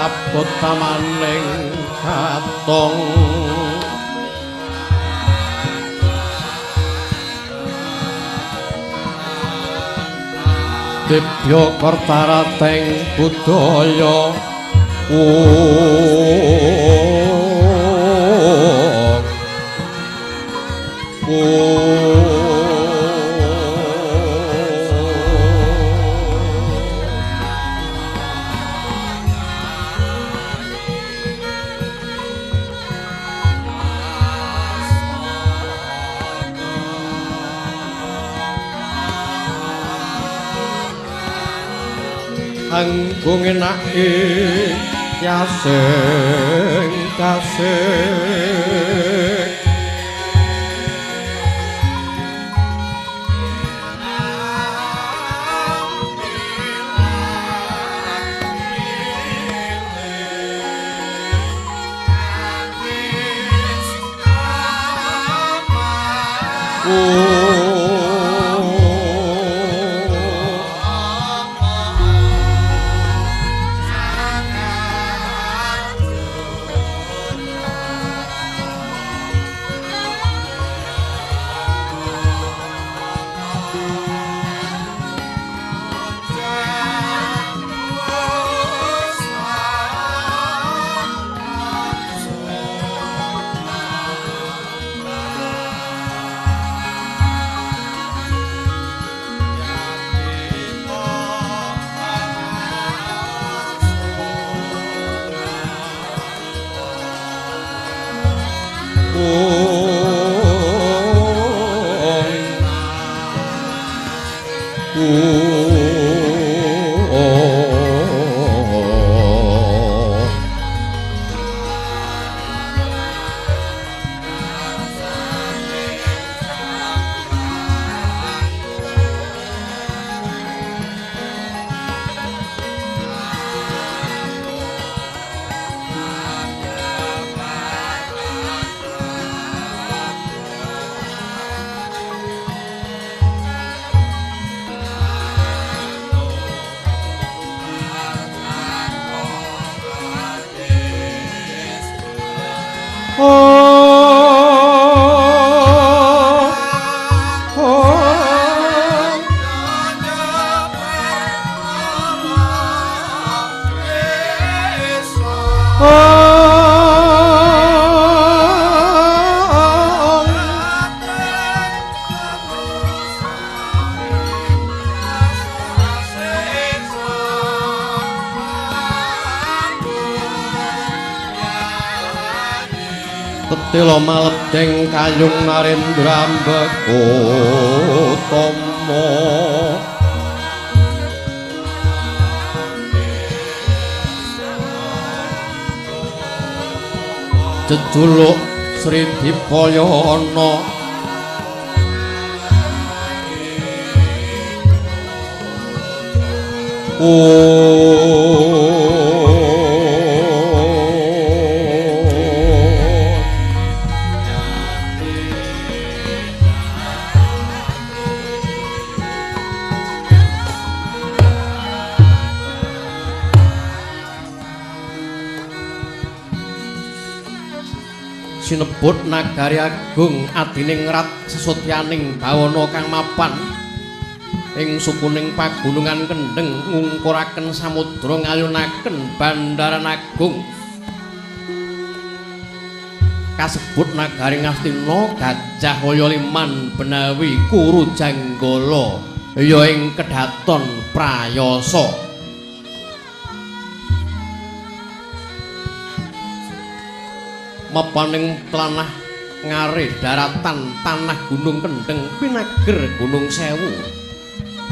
Sabut tamaning katong dibya kertarateng budaya anggung enake yasing kasih Tetela maledeng kayung narendra mbekutama jejuluk Sri Dipayana Sinebut nagari agung adiningrat sesotyaning bawana kang mapan ing sukuning pagunungan Kendeng ngungkuraken samudra ngayunaken bandaran agung kasebut nagari Ngastina Gajah Waya Liman Benawi Kuru Janggala ya ing kedhaton Prayasa. Mapaning tlanah ngare daratan tanah Gunung Kendeng pinager Gunung Sewu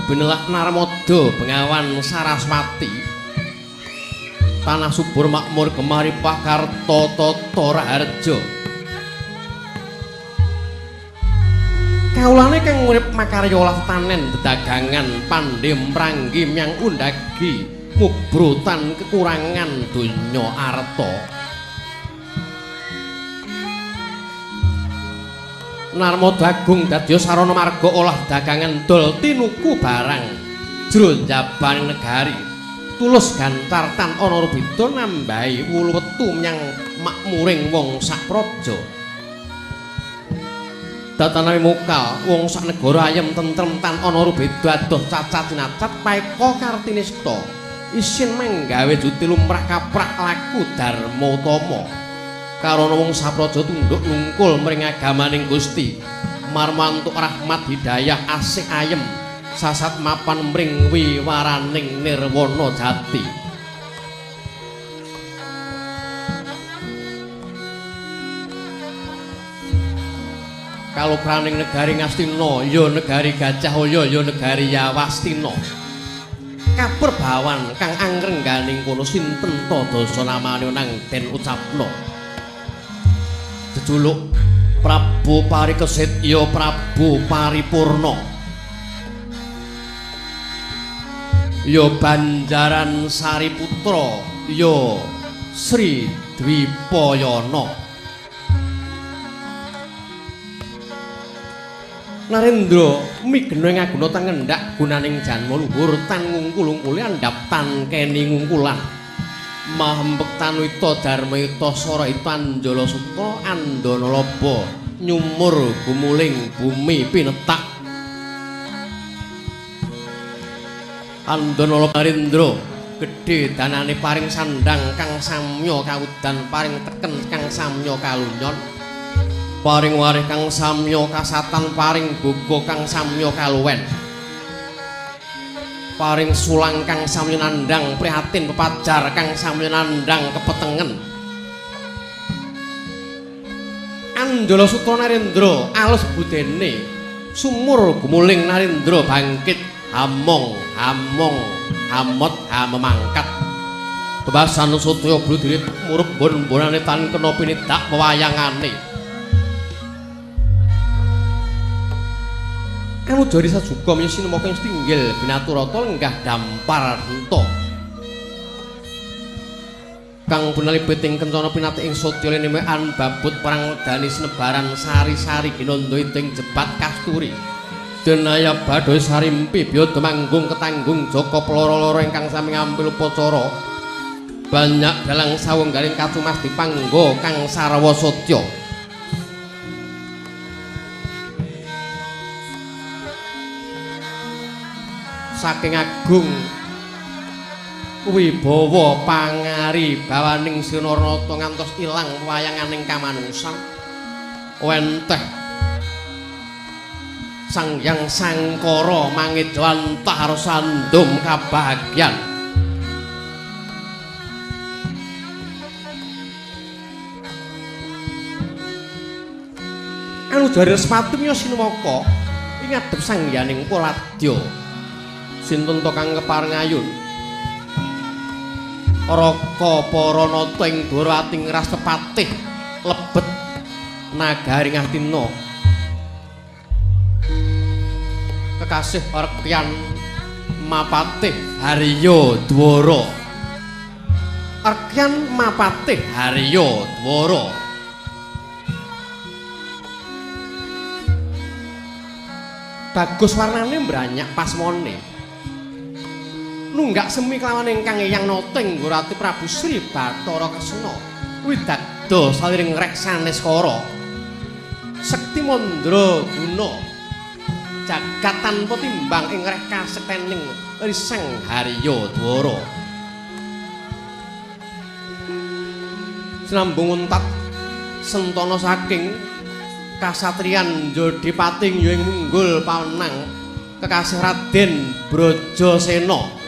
binelak Narmada Bengawan Saraswati tanah subur makmur gemaripah karta tata raharja kawulane kang urip makarya olah tanen dedagangan pandhe mranggi myang undagi mubrutan kekurangan donya arta. Narmada Agung dadi sarana marga olah dagangan dol tinuku barang jero njabaning negari. Tulus gancar tan ana rubeda nambahi wulu wetu menyang makmuring wong sak praja. Datanane mokal wong sak negara ayem tentrem tan ana rubeda adoh cacat cinacat paeka kartinista. Isin manggawe juti lumrah kaprak laku dharma utama. Karana wong sapraja tunduk nungkul mring agamaning Gusti. Marmantuk rahmat hidayah asih ayem sasat mapan mring wiwaraning nirwana jati. Kalokraning negari Ngastina ya negari Gajah Waya ya negari Yawastina. Kaperbawan kang angrengganing kono sinten ta dasa namane nang den ucapna. Jejuluk Prabu Parikesit ya Prabu Paripurna. Ya Banjaran Sariputra ya Sri Dwipayana. Narendra migena ing aguna tan ngendak gunaning janma luhur tan ngungkul-ungkule andhap tan keni ngungkulan. Mahempek tanuita dharmaita saraita anjala sutra andana laba nyumur gumuling bumi pinetak. Andana laba Narendra gedhe danane paring sandhang kang samya kawudan paring teken kang samya kalunyon paring warih kang samya kasatan paring boga kang samya kaluwen paring sulang kang samya nandhang prihatin pepajar kang samya nandhang kepetengen. Anjala Sutra Narendra alus budene sumur gumuling Narendra bangkit hamong hamong hamot hamemangkat bebasan sutya bludire murup bon-bonane tan kena pinidak wewayangane. Anujari sajuga miyos sinema ing tinggil binaturata lenggah dampar henta. Kang punalibet ing kencana pinati ing satya linemekan babut perang dani sinebaran sari-sari ginandha ing jebat kasturi. Denaya badhe sarimpi biya temanggung ketanggung jaka peloro-loro ingkang sami ngambil upacara. Banyak dalang sawung garing kacumas dipangga kang sarwa satya. Saking agung wibawa pangari bawaning Sri Narnata ngantos ilang wayanganing kamanungsan. Wenteh Sang Hyang Sangkara mangejawantah sandum kabahagyan. Anujari Respati miyos sinumaka ing ngadhep Sang Hyaning Poladya. Sinten to kang kepareng ayun? Raka Paranata ing Dwarawati ngras tepatih lebet nagari Ngastina. Kekasih Rekyan Mapatih Harya Dwara. Rekyan Mapatih Harya Dwara. Bagus warnane mbranyak pasmone. Nunggak semi kelawan ingkang eyang nata ing Ngurati Prabu Sri Bathara Kresna widagda saliring rek sanes kara sekti mandra guna jagat tanpa timbang ing rek kasektening Risang Harya Dwara. Sinambung untat sentana saking kasatriyan Jodipati ing munggul pawenang kekasih Raden Brajasena.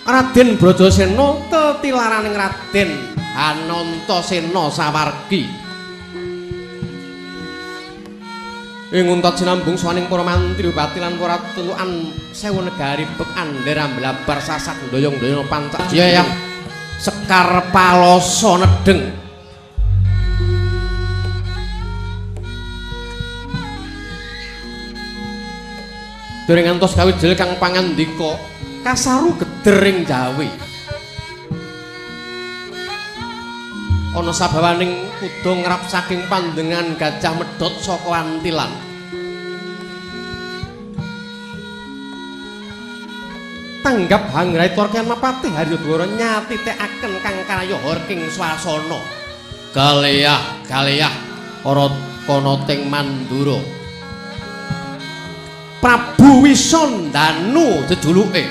Raden Brajasena tetilaraning Raden Anantasena sawargi. Ing untat sinambung sawaning para mantri bupati lan para telukan sewu negari bek ander amblabar sasak doyong-doyong pancak jaya sekar paloso nedeng. Dereng ngantos kawijil kang pangandika kasaru geder ing Jawi. Ana sabawaning kuda ngrap saking pandengan Gajah Medhot saka Antilan. Tanggap hangraita Kyan Mapatih Haryadwara nyatitekaken kang karayoha ing swasana. Galeah galeah para kana ting Mandura. Prabu Wisandanu jejuluke.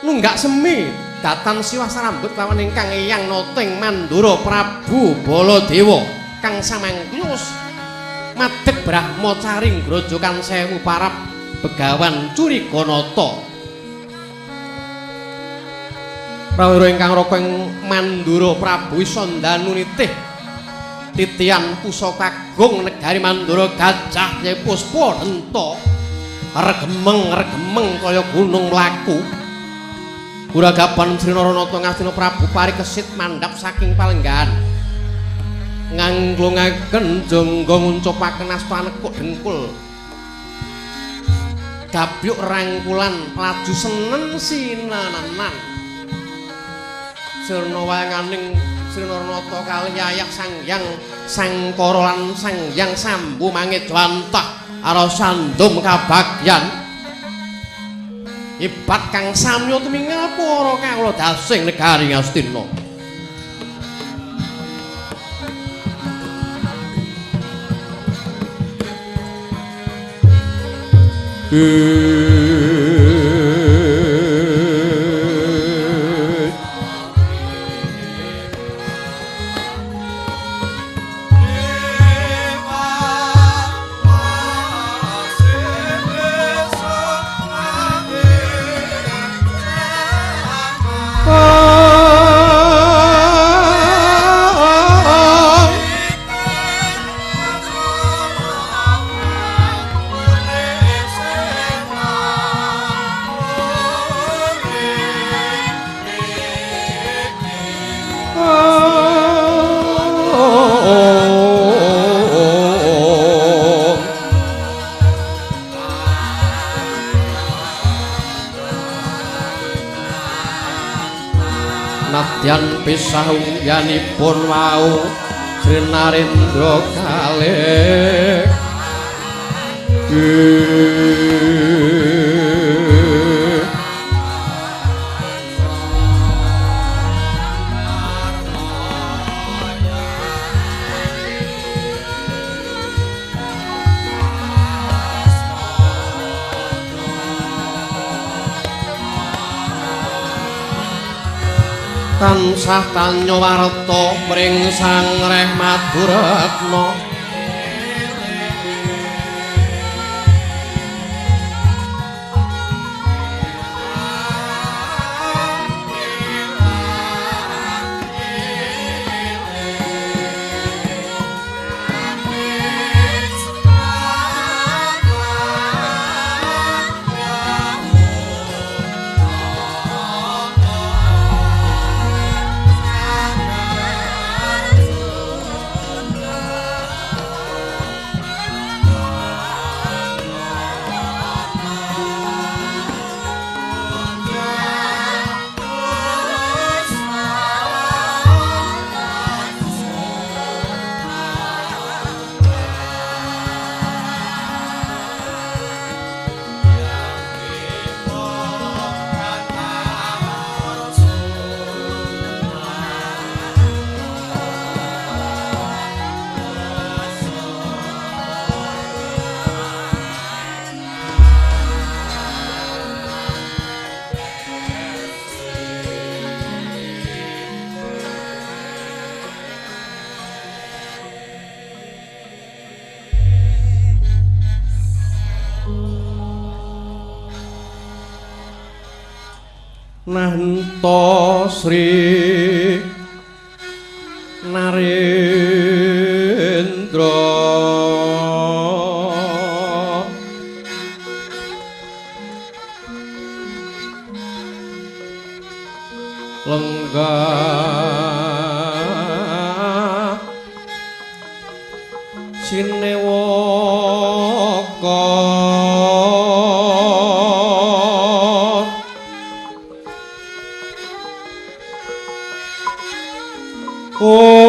Nunggak semi datan siwah sarambut lawan ingkang eyang noting Mandura Prabu Baladewa kang samangkyus madeg brahmacaring grojogan sewu parap begawan Curiganata. Prawira ingkang raka ing Mandura Prabu Wisandanu nitih titian pusaka agung negari Mandura Gajah Puspa Denta regemeng-regemeng kaya gunung mlaku. Guragapan Sri Naranata Ngastina Prabu Parikesit mandhap saking palenggahan nganglungaken jangga nguncupaken asta nekuk dengkul gabyuk rangkulan laju senen sinanenan sirna wayanganing Sri Naranata kalih yayak Sang Hyang Sangkara lan Sang Hyang Sambu mangejwantah arasandum kabagyan ibat kang samya tumingal para kawula dasing negari Ngastina. Nadyan pisahyanipun wau Sri Narendra kalih tansah tanya warta mring Sang Reh Maduretna. Nahanta Sri Narendra lenggah sinewaka. Oh.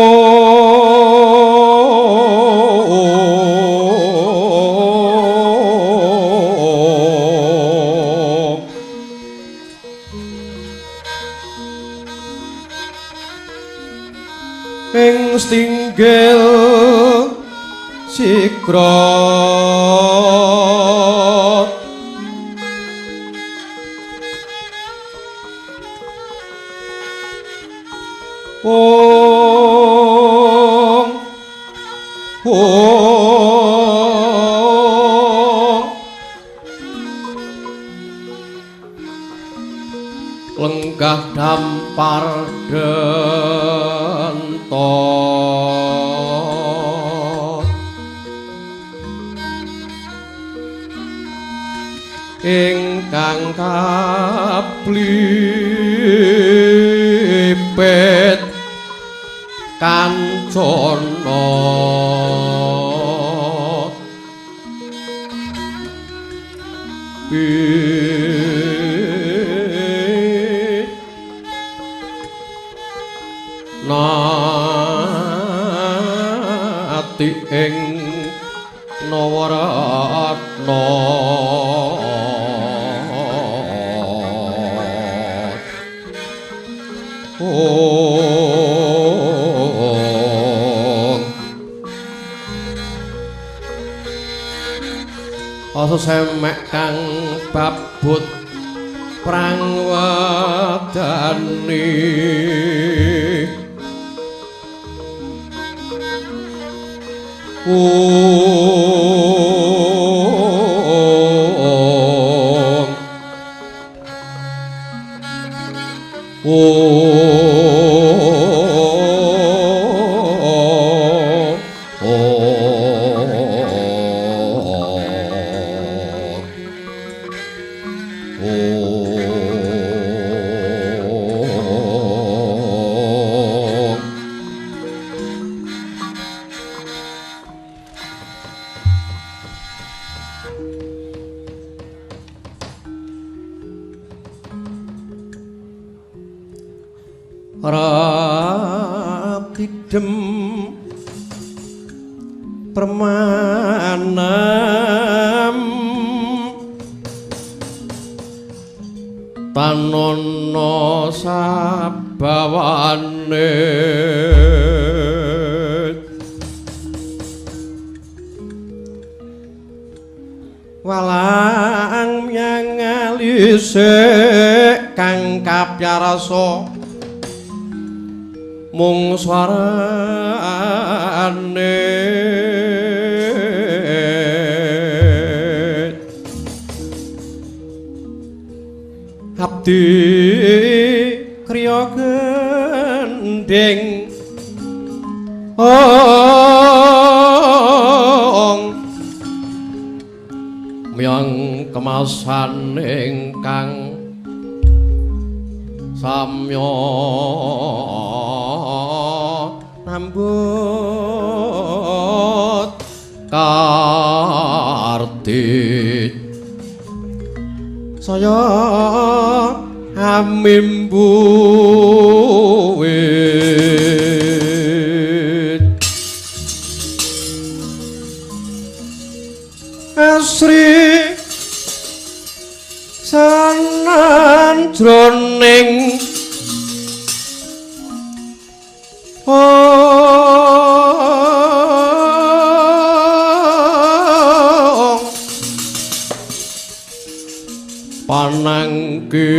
Ing stinggil sigra ong ong lenggah dampar dentot ingkang kablipet kancana nati ing Nawaratna asa semek kang babut prang wedani ong ong Rapidem permanam tanono sabawane walang myangalise kang kapyarasa mung swarane abdi kriya gendhing ong myang kemasan ingkang samya nambut karti saya amimbuwit asri sanan jroning ong panangkilan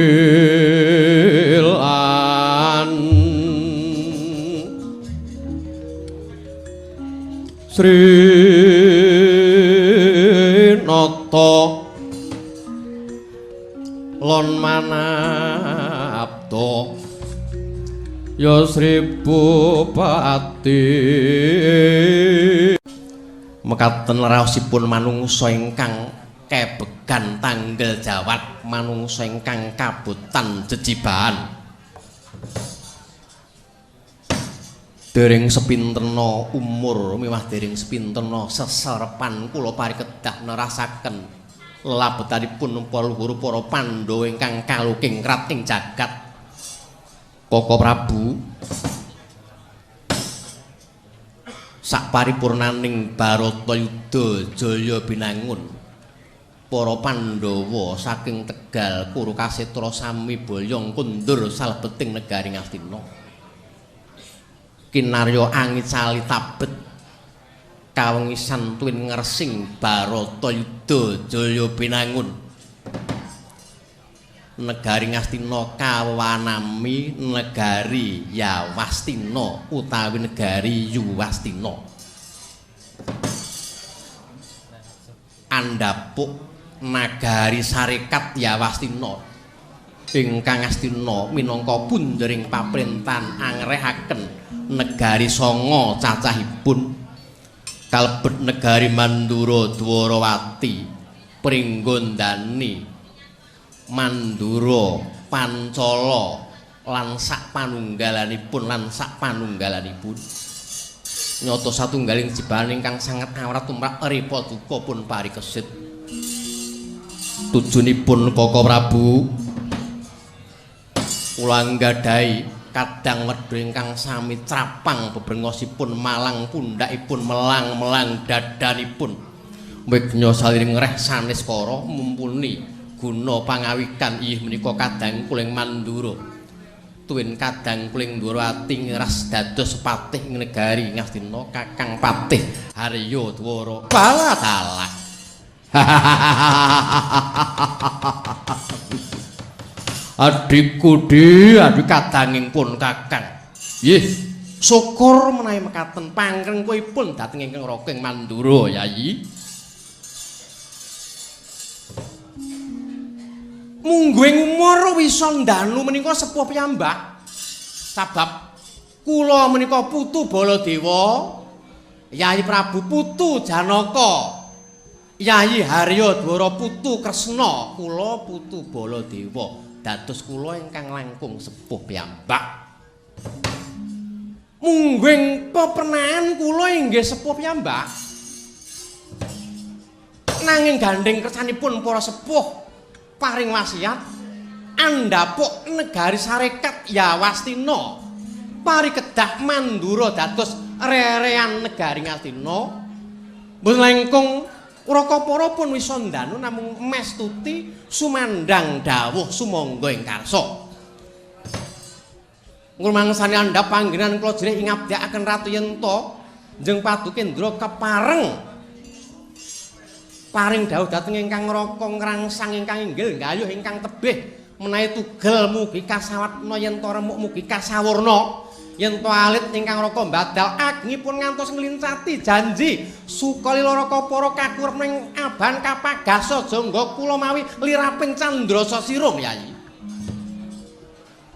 Sri Nata lon manapta ya Sri Bupati. Mekaten raosipun manungsa ingkang kebegan tanggel jawat, manungsa ingkang kabutan jejibahan. Dereng sepintena umur miwah dereng sepintena seserepan kula parikedah nerasaken lelabetanipun para luhur para Pandhawa ingkang kaluking krat ing jagat. Koko Prabu, sakparipurnaning Baratayuda jaya binangun, para Pandhawa saking Tegal Kuru Kasetra sami boyong kundur salebeting negari Ngastina. Kinarya angicali tabet kawengisan tuwin ngresing Baratayuda Jaya Binangun. Negari Ngastina kawanami negari Yawastina utawi negari Yuwastina. Andhapuk nagari Sarekat Yawastina ingkang Ngastina minangka punjering paprintan angrehaken negari sanga cacahipun kalebet negari Mandura Dwarawati, Pringgondani, Mandura, Pancala lan sak panunggalanipun nyata satunggaling jebaran ingkang sanget awrat tumrap repa duka pun parikesit. Tujunipun Kaka Prabu kula nggadahi kadang wedha ingkang sami trapang bebrengosipun malang pundhakipun melang-melang dadanipun wignya saliring ngreh sanes kara mumpuni guna pangawikan inggih menika kadang kuling Mandura tuwin kadang kuling Dwarawati ngras dados patih ing negari Ngastina Kakang Patih Harya Dwara. Balatalah. Adikku di adik kadanging pun Kakang. Nggih, syukur menawi mekaten pangrengkuhipun dhateng ingkang raka ing Mandura, Yayi. Mungguing umur Wisandanu menika sepuh piyambak. Sabab kula menika putu Baladewa, Yayi Prabu putu Janaka, Yayi Harya Dwara putu Kresna, kula putu Baladewa. Dados kula ingkang langkung sepuh piyambak. Mungguing pepenahan kula inggih sepuh piyambak. Nanging gandheng kersanipun para sepuh paring wasiat andhapuk negari Sarekat Yawastina pari kedah Mandura dados rerean negari Ngastina. Mboten langkung Rakapara pun Wisandanu namung mestuti sumandhang dawuh sumangga ing karsa. Ngrumangsani andhap panggenan kula jerih ngabdekaken Ratu Yenta njeng Padukendra kepareng paring dawuh dhateng ingkang raka ngrangsang ingkang inggil nggayuh ingkang tebih menawi tugel mugi kasawatna yen ta remuk mugi kasawurna yen ta alit ingkang raka mbadal agengipun ngantos nglincati janji sukalila raka para kakurep ning aban kapagasa jangga kula mawi liraping candra sasirung. Yayi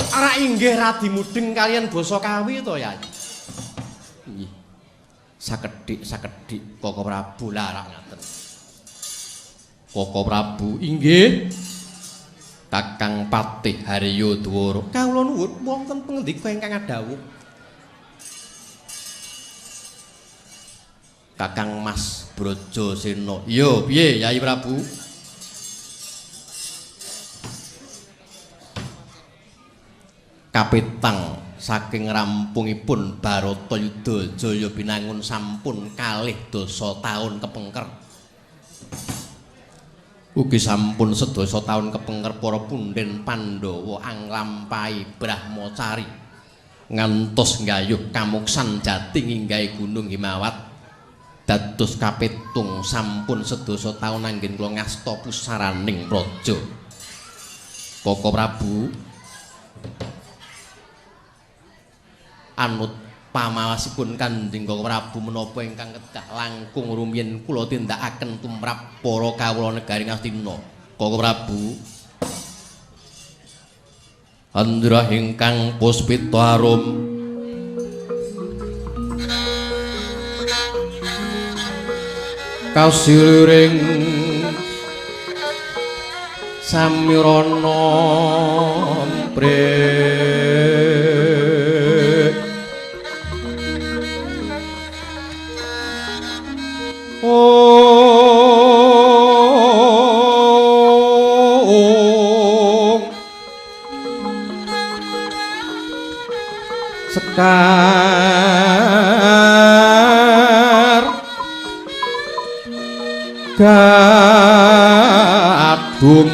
ora inggih radi mudheng kaliyan basa Kawi to, Yayi? Nggih, sakedhik-sakedhik Kaka Prabu larak ngaten. Kaka Prabu inggih Kakang Patih Harya Dwara kawula nuwun wonten pangendika ingkang adhawuh. Kakang Mas Brajasena. Iya piye Yayi Prabu? Kapitang saking rampungipun Baratayuda Jaya Binangun sampun kalih dasa taun kepengker. Ugi sampun sedasa taun kepengker para punden Pandhawa anglampahi brahmacari ngantos nggayuh kamuksan jati nginggahi gunung Himawat. Dados kapitung sampun sedasa taun anggen kula ngasta pusaraning praja. Kaka Prabu anut pamawasipun Kanjeng Kaka Prabu menapa ingkang kedah langkung rumiyin kula tindakaken tumrap para kawula negari Ngastina. Kaka Prabu andrah ingkang puspita arum kasiliring samirana mprih sekar gadung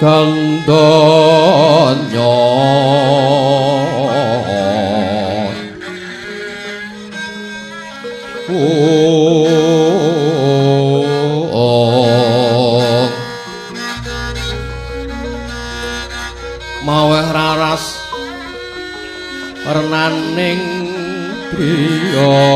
Jagandonya. Maweh raras renaning griya.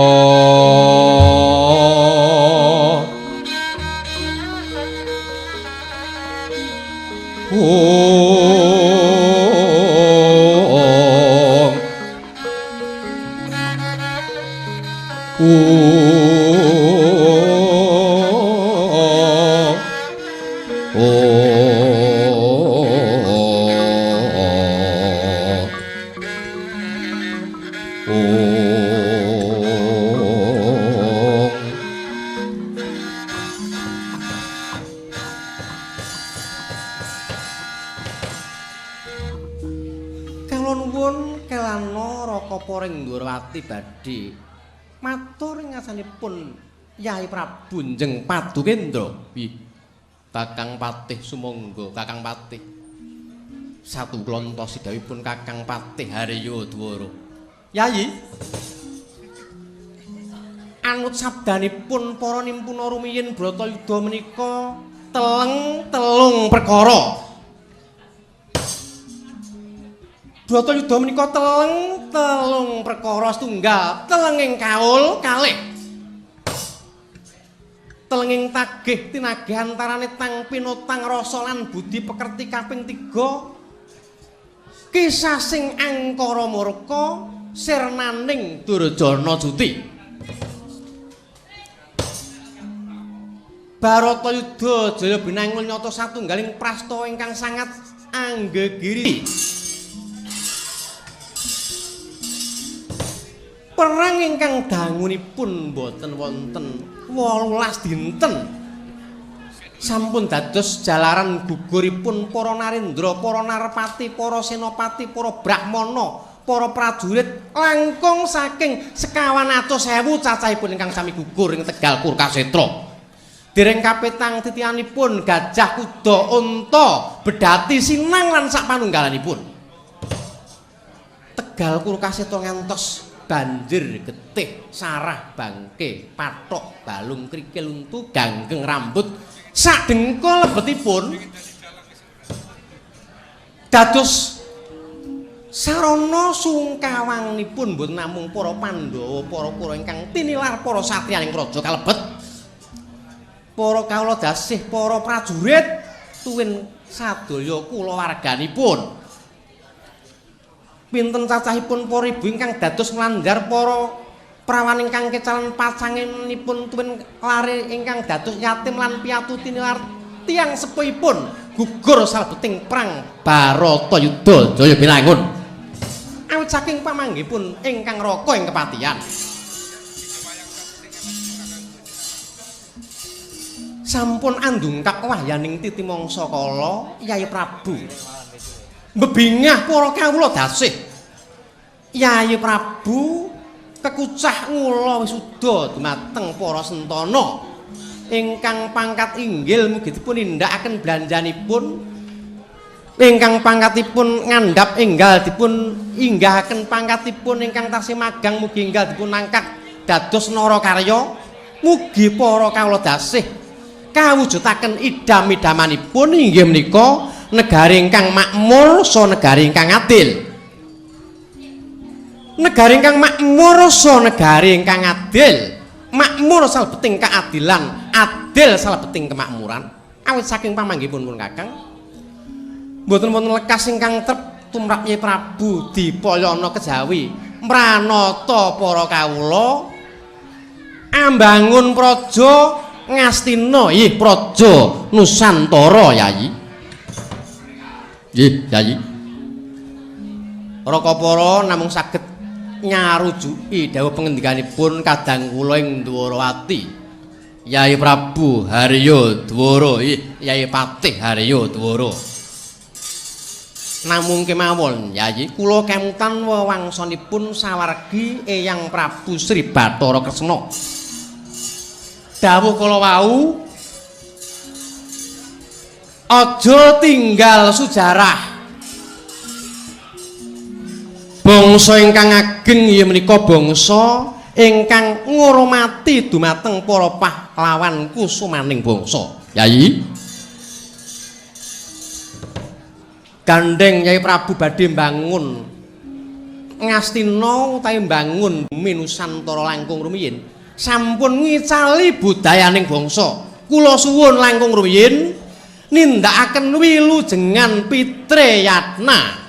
Badhe matur ngasanipun Yai Prabu Njeng Padukendra. Kakang Patih sumangga, Kakang Patih. Satu klonto sidhawipun Kakang Patih Haryo Dwara. Yai, anut sabdanipun para nimpuna rumiyin Bratayuda menika teleng telung perkara. Bratayuda menika teleng telung perkara setunggal, telenging kaul kalih. Telenging tagih tinagih antarane tang pinotang rasa lan budi pekerti kaping 3. Kisah sing angkara murka sirnaning Durjana Juti. Baratayuda jaya binangun nyata satunggaling prastawa ingkang sangat anggegiri. Perang ingkang dangunipun boten wonten 18 dinten sampun dados jalaran guguripun para narendra, para narpati, para senopati, para brahmana, para prajurit langkung saking 200.000 cacahipun ingkang sami gugur ing Tegal Kuruksetra. Dereng kapetang titianipun gajah, kuda, unta, bedati, sinang lan sak panunggalanipun. Tegal Kuruksetra ngantos banjir, getih, sarah, bangke, pathok, balung, krikil, untu, ganggeng, rambut sak dengkul lebetipun dados sarana sungkawanipun mboten namung para Pandhawa, para Kurawa ingkang tinilar para satriyaning praja kalebet para kawula dasih, para prajurit tuwin sadaya kulawarganipun. Pinten cacahipun para ibu ingkang dados nglandhar para prawan ingkang kecalan pacanginipun tuwin lare ingkang dados yatim lan piatu tinilar tiyang sepuhipun gugur salebeting perang Baratayuda jaya binangun. Awit saking pamanggihipun ingkang raka ing kepatihan. Sampun andungkap wahyaning titi mangsa kala Yai Prabu. Mbebingah para kawula dasih. Yai Prabu kekucah ngula wisuda dumateng para sentana ingkang pangkat inggil mugi dipun nindakaken blanjanipun, ingkang pangkatipun ngandhap enggal dipun inggahaken pangkatipun, ingkang tasih magang mugi enggal dipun angkat dados narakarya. Mugi para kawula dasih kawujudaken idam-idamanipun inggih menika negari ingkang makmur saha negari ingkang adil. Negari ingkang makmur saha negari ingkang adil. Makmur salebeting keadilan, adil salebeting kemakmuran. Awit saking pamanggihipun pun Kakang mboten wonten lekas ingkang trep tumrap Yai Prabu Dipayana kejawi mranata para kawula ambangun praja Ngastina, ih praja Nusantara Yayi. Nggih, Yayi. Rakapara namung saged nyarujuki dawuh pengendikanipun kadang kula ing Dwarawati. Yai Prabu Haryo Dwara, ih Yai Patih Haryo Dwara. Namung kemawon Yayi, kula kemutan wewangsanipun sawargi Eyang Prabu Sri Bathara Kresna. Dawuh kala wau Aja tinggal sejarah. Bangsa ingkang ageng inggih menika bangsa ingkang ngurmati dumateng para pahlawan kusumaning bangsa. Yayi. Gandheng Yai Prabu badhe mbangun Ngastina utawi mbangun bumi Nusantara langkung rumiyin sampun ngicali budayaning bangsa. Kula suwun langkung rumiyin nindakaken wilujengan pitreyatna.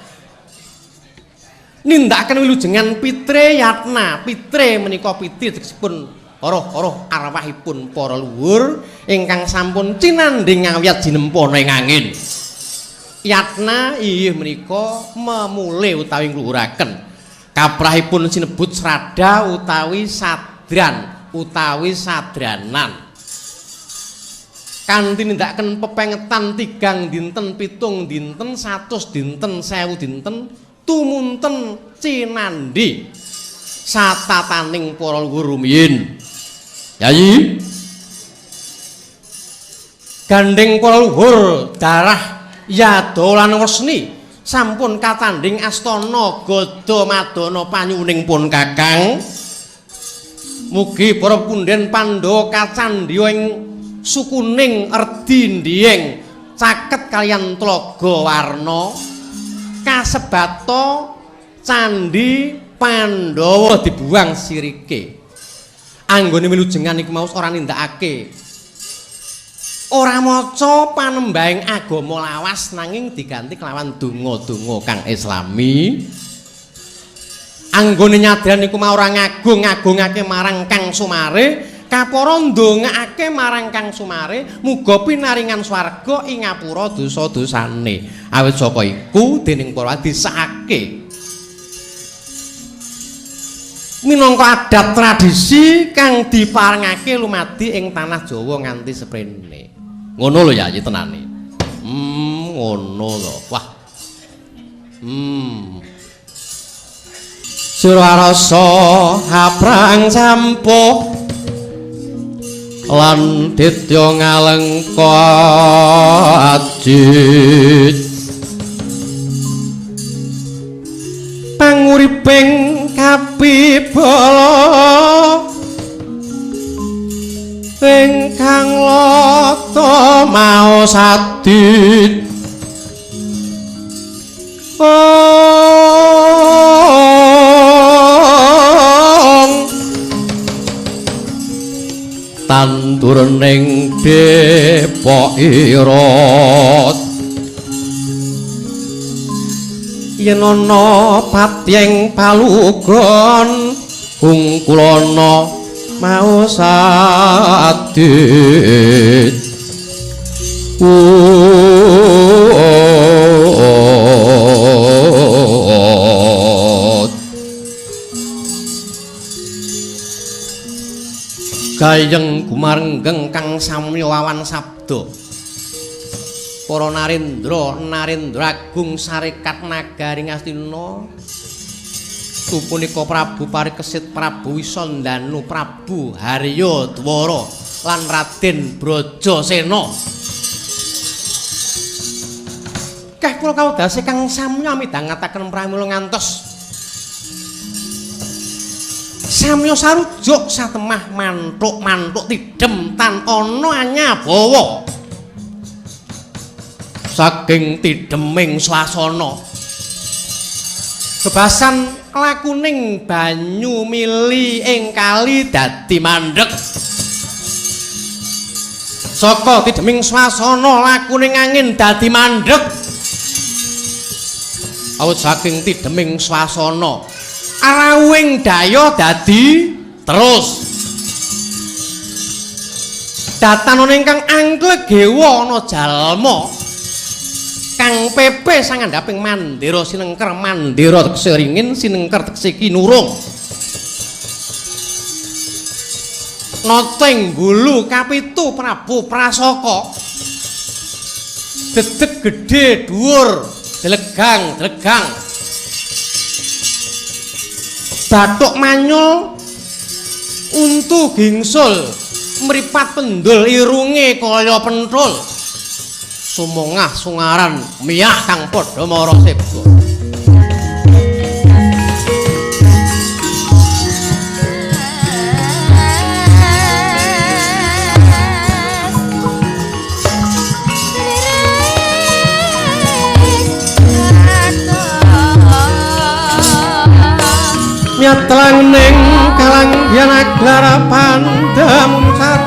Nindakaken wilujengan pitreyatna. Pitre menika pitri tegesipun roh-roh arwahipun para luhur ingkang sampun cinandhing ngawiyat jinempana ing angin. Yatna inggih menika memule utawi ngluhuraken. Kaprahipun sinebut srada utawi sadran utawi sadranan. Kanthi nindakaken pepengetan 3 dinten, 7 dinten, 100 dinten, 1000 dinten tumunten cinandhi satataning para luhur rumiyin. Yayi. Gandheng para luhur darah Yadawa lan Wresni sampun katandhing astana Gada Madana panyuwuning pun Kakang. Mugi para punden Pandhawa kacandhiya ing sukuning erdi ndieng caket kaliyan tlaga warna kasebata candhi Pandhawa dibuang sirike. Anggone wilujengan iku mau ora nindakake, ora maca panembahing agama lawas nanging diganti kelawan donga-donga kang islami. Anggone nyadran iku mau ora ngagung-agungake marang Kang Sumare, kapara ndongaake marang Kang Sumare muga pinaringan swarga ing ngapura dosa-dosane. Awit saka iku dening para disahake minangka adat tradisi kang diparengake lumadi ing tanah Jawa nganti seprene. Ngono lho ya tenane. Ngono lho. Wah. Surarasa haprang sampuh lan ditya ngalengka ajit panguriping kapibala ingkang lata maos adit. Tandur ning Depok Irot yen ana patyeng palugon hungkulana mau sadit. Gayeng gumarenggeng kang samya wawan sabda. Para narendra, narendra agung sarekat nagari Ngastina. Punika Prabu Parikesit, Prabu Wisandanu, Prabu Harya Dwara lan Raden Brajasena. Keh kula kawedase kang samya midhangetaken pramila ngantos samya sarujuk satemah manthuk-manthuk tidhem tan ana anyabawa. Saking tidheming swasana bebasan lakuning banyu mili ing kali dadi mandheg. Saka tidheming swasana lakuning angin dadi mandheg. Awit saking tidheming swasana arawuhing daya dadi terus. Datanana ingkang angklegewa ana jalma kang pepe sangandhaping mandira sinengker, mandira tegese ringin, sinengker tegese kinurung. Noteng bulu kapitu Prabu Prasaka dedeg gedhe dhuwur delegang delegang bathuk manyul untu gingsul mripat pendul irunge kaya penthul. Sumongah sungaran miyah kang padha mara seba. Nyatlang ning kalanggian aglara pandhamuncar.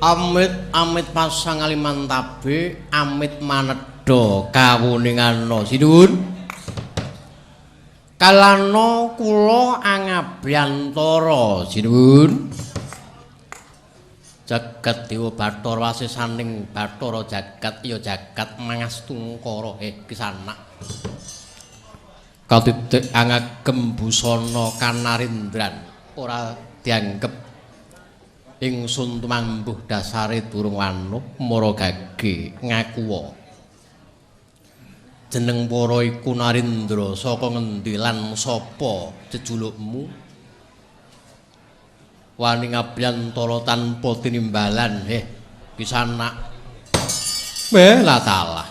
Amit-amit pasang alimantabe, amit manedha kawuningana. Sinuwun. Kalana kula angabyantara, sinuwun. Jagat Dewa Bathara wasisaning Bathara jagat ya jagat mangastungkara kisanak. Katitik angagem busana kanarindran ora dianggep ingsun tumambuh dasare durung wanuh mara gage ngakuwa. Jeneng para iku Narendra saka ngendi lan sapa jejulukmu? Wani ngabyantara tanpa tinimbalan kisanak. La talah.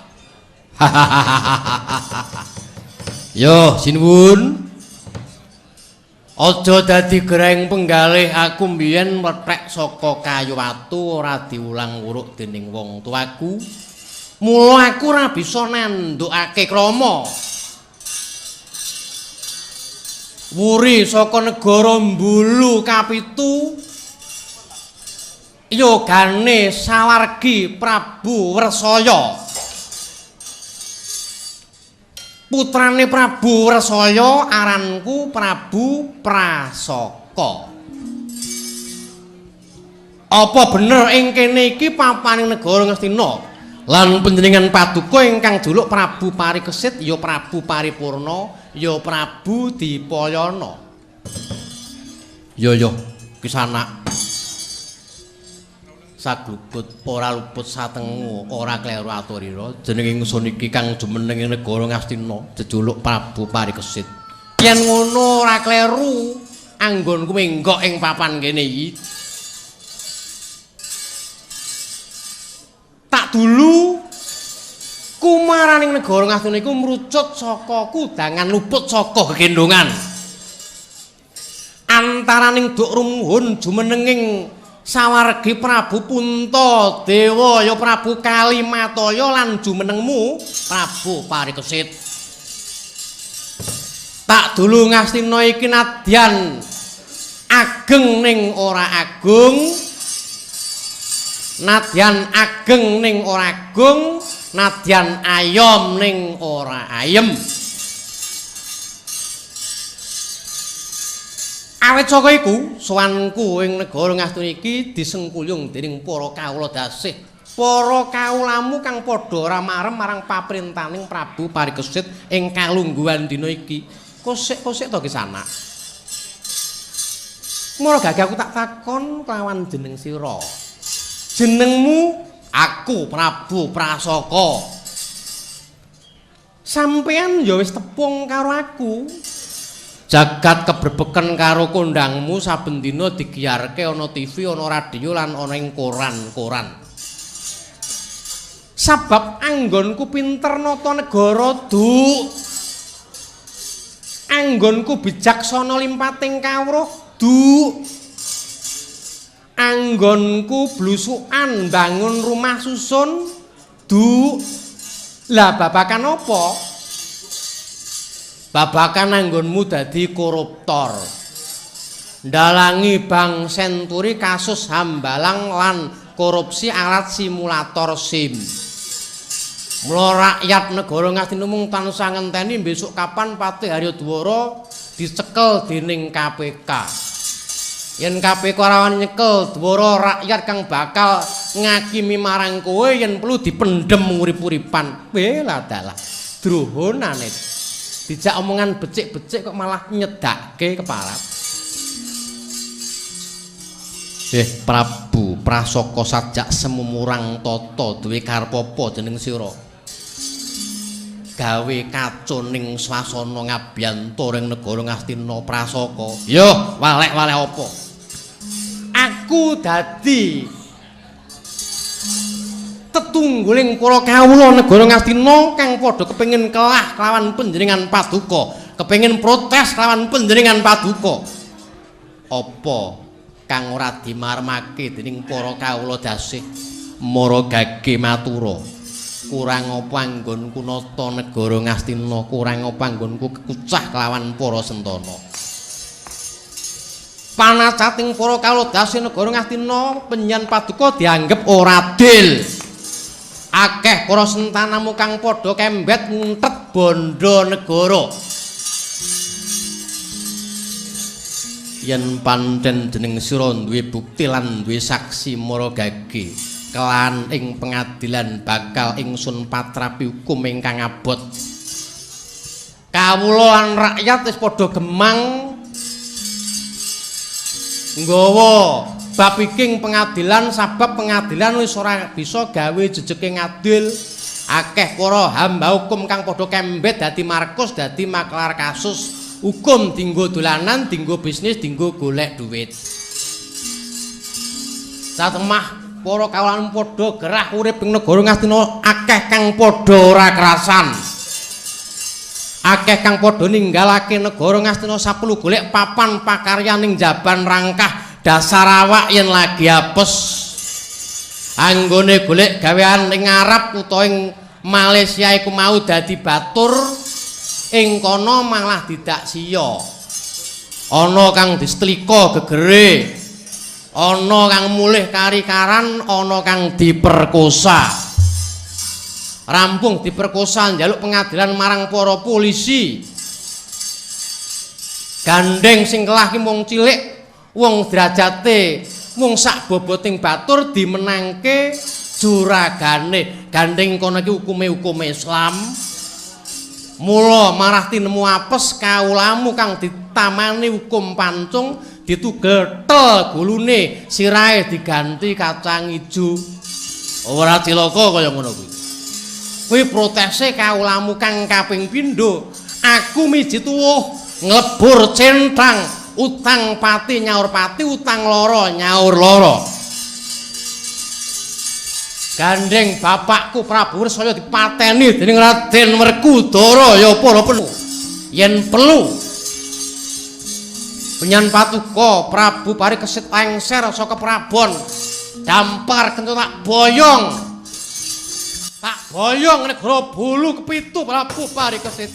Yo sinuwun. Aja dadi gereng penggalih aku mbiyen mlethek saka kayu watu ora diulang wuruk dening wong tuaku. Mula aku ora bisa nandukake krama. Wuri saka negara Mbulu kapitu yogane sawargi Prabu Wresaya. Putrane Prabu Wresaya aranku Prabu Prasaka. Apa bener ing kene iki papaning negara Ngastina lan panjenengan paduka ingkang juluk Prabu Parikesit ya Prabu Paripurna ya Prabu Dipayana? Ya ya kisanak saglugut ora luput satengu ora kleru aturira jenenge ingsun iki kang jumeneng ing negara Ngastina jejuluk Prabu Parikesit. Yen ngono ora kleru anggonku menggok ing papan kene iki. Tak dulu kumaraning negara Ngastina iku mrucut saka kudangan luput saka gegendongan antaraning duk rumuhun jumenenging sawargi Prabu Punta Dewa ya Prabu Kalimataya lan jumenengmu Prabu Parikesit. Tak dulu Ngastina iki nadyan ageng ning ora agung, nadyan ageng ning ora agung, nadyan ayom ning ora ayem. Awit saka iku sowanku ing negara Ngastina iki disengkuyung dening para kawula dasih, para kawulamu kang padha ora marem marang paprintaning Prabu Parikesit ing kalungguhan dina iki. Kosek-kosek to kisanak. Mara gagah aku tak takon kelawan jeneng sira. Jenengmu? Aku Prabu Prasaka. Sampeyan ya wis tepung karo aku. Jagat kebrebeken karo kondangmu saben dina digiyarke ana TV, ana radio lan ana ing koran-koran. Sabab anggonku pinter nata negara, Duk. Anggonku bijaksana limpating kawruh, Duk. Anggonku blusukan bangun rumah susun, Duk. Lah babakan apa? Babakan anggonmu dadi koruptor. Ndalangi Bank Senturi kasus hambalang lan korupsi alat simulator SIM. Mula rakyat negara Ngastina mung tansah ngenteni besok kapan Patih Haryadwara dicekel dening KPK. Yen KPK ora wani nyekel Dwara, rakyat kang bakal ngakimi marang kowe yen perlu dipendhem urip-uripan. Weh dalah drohonane. Dijak omongan becik-becik kok malah nyedakke keparat. Prabu Prasaka sajak semumurang tata duwe karep apa jeneng sira? Gawe kaconing swasana ngabyantara ing negara Ngastina Prasaka. Yo, walek-walek apa? Aku dadi tetungguling para kawula negara Ngastina kang padha kepengin kelah kelawan panjenengan paduka, kepengin protes kelawan panjenengan paduka. Apa kang ora dimaremake dening para kawula dasih mara gage matura? Kurang apa anggonku nata negara Ngastina, kurang apa anggonku kekucah kelawan para sentana. Panacating para kawula dasih negara Ngastina penyan paduka dianggep ora adil. Akeh para sentanamu kang padha kembet nguntet bondo negara. Yen pancen jeneng sira duwe bukti lan duwe saksi mara gage, kelan ing pengadilan bakal ingsun patrapi hukum ingkang abot. Kawula lan rakyat wis padha gemang nggawa bab iki ing pengadilan sabab pengadilan wis ora bisa gawe jejeke ngadil. Akeh para hamba hukum kang padha kembet dadi markus, dadi maklar kasus hukum, dinggo dolanan, dinggo bisnis, dinggo golek duit. Satemah para kawulan padha gerah urip ing negara Ngastina, akeh kang padha ora kerasan. Akeh kang padha ninggalake negara Ngastina sapelu golek papan pakaryan ing jaban rangkah dasar awak yen lagi apes. Anggone golek gawean ing Arab utawa ing Malaysia iku mau dadi batur, ing kono malah didak siya. Ana kang disetlika gegere, ana kang mulih kari-karan, ana kang diperkosa. Rampung diperkosa njaluk pengadilan marang para polisi. Gandeng sing kelah ki mung cilik, wong derajate mung sak boboting batur dimenangke juragane. Gandeng kono iki hukume hukum Islam. Mula marah tinemu apes kawulamu kang ditamani hukum pancung ditugel tel gulune, sirahe diganti kacang ijo. Ora cilaka kaya ngono kuwi. Kuwi protese kawulamu kang kaping pindho. Aku miji tuwuh nglebur centang, utang pati nyaur pati, utang loro nyaur loro. Gandeng bapakku Prabu Wrsaya dipateni dening Raden Werkudara ya para perlu. Yen perlu Benyan Patuko Prabu Parikesit lengser saka Prabon. Dampar kentu tak boyong. Tak boyong negara bulu kepitu Prabu Parikesit.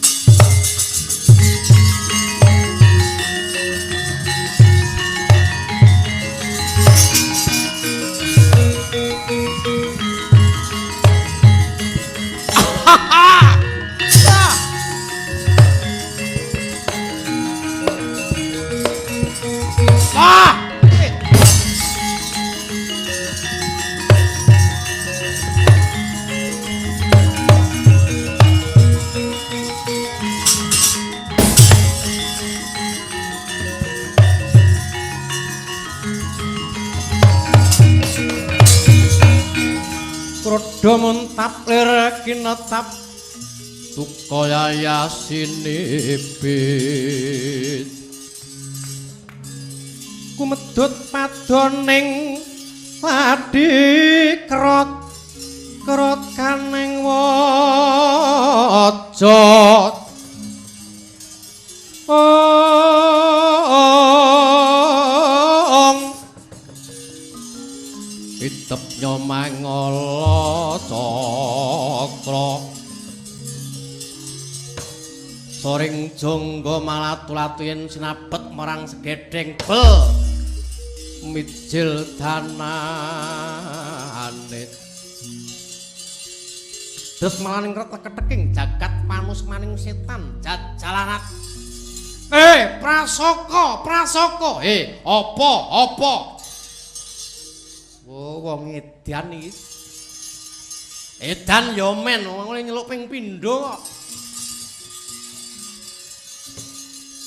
Krodo muntap lir kinetap duka yayasinipit. Kumedhut padoning ladi krot krot kaning waja. Ong itep nyomangala cakra soring jangga malatu-latu yen sinabet marang segedheng bel mijil danane. Des malaning retek-reteking jagat panus maning setan jajalanat. Prasaka, prasaka. Apa apa? Oh, wong edan iki. Edan ya men, wong nyeluk ping pindho kok.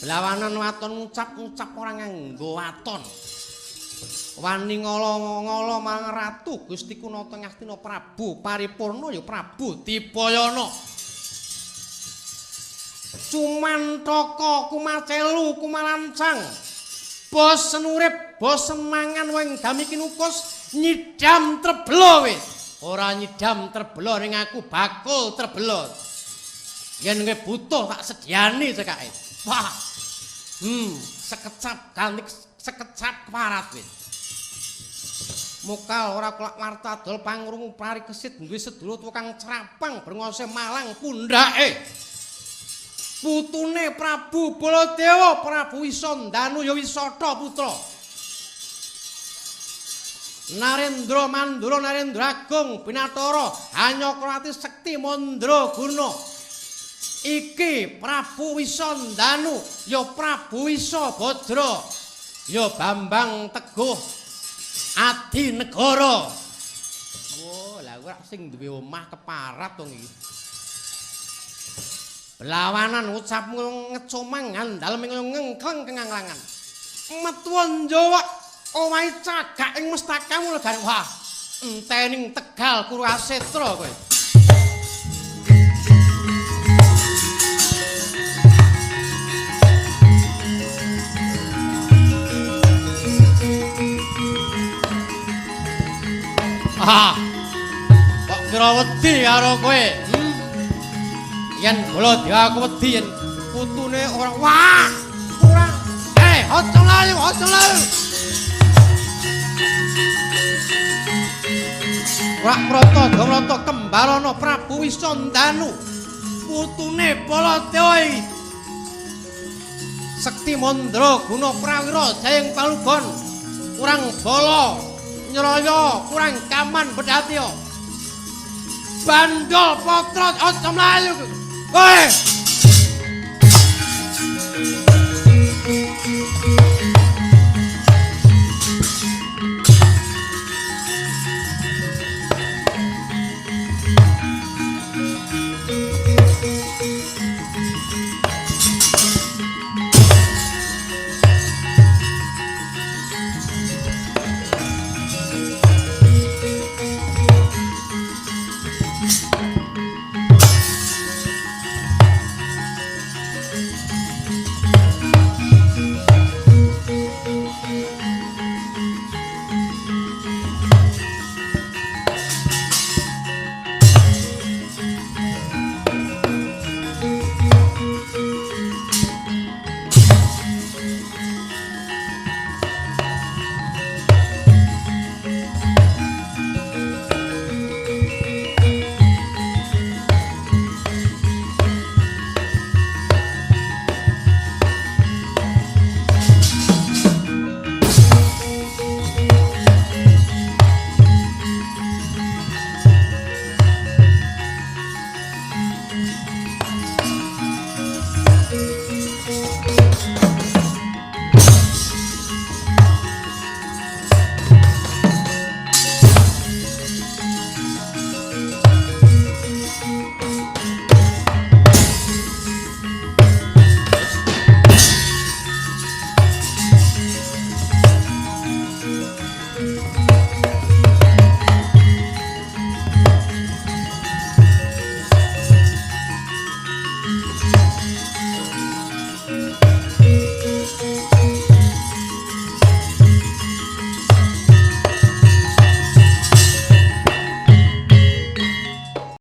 Blawanan waton ngucap-ngucap ora nganggo waton. Wani ngala-ngala marang Ratu Gusti Kunata Ngastina Prabu Paripurna ya Prabu Dipayana. Cumantaka kumacelu kumalancang. Bosen urip, bosen mangan wong dami kinukus nyidam trebela wis. Ora nyidam trebela ning aku bakul trebela. Yen kowe butuh tak sediani cekake. Wah. Sekecap ganti sekecap keparat wis. Mokal ora kulak warta dol pangrungu Parikesit duwe sedulur tukang crapang brengose malang pundhake. Putune Prabu Baladewa, Prabu Wisandanu ya Wisata putra. Narendra Mandura Narendra Agung Binatara Hanyakrawati Sekti Mandraguna. Iki Prabu Wisandanu ya Prabu Wisabadra ya Bambang Teguh Adi Negara. Oh, lha ora sing duwe omah keparat wong iki. Belawanan ucapmu ngecomang ngandal ngengkleng kenganglangan. Metu njawa omahe cagak ing mestakamu legane. Wah, entening Tegal Kuruasetra kowe. Ah, kok kira wedi karo kowe? Yen Baladewa aku wedi yen putune ora. Wah, kurang. Aja mlayu, aja mlayu. Ora mrata, mrata kembalana Prabu Wisandanu. Putune Baladewa iki. Sekti Mandraguna Prawira Jayeng Palugon. Kurang bala nyraya, kurang kaman bedhatya. Bandol potro aja mlayu. Kowe.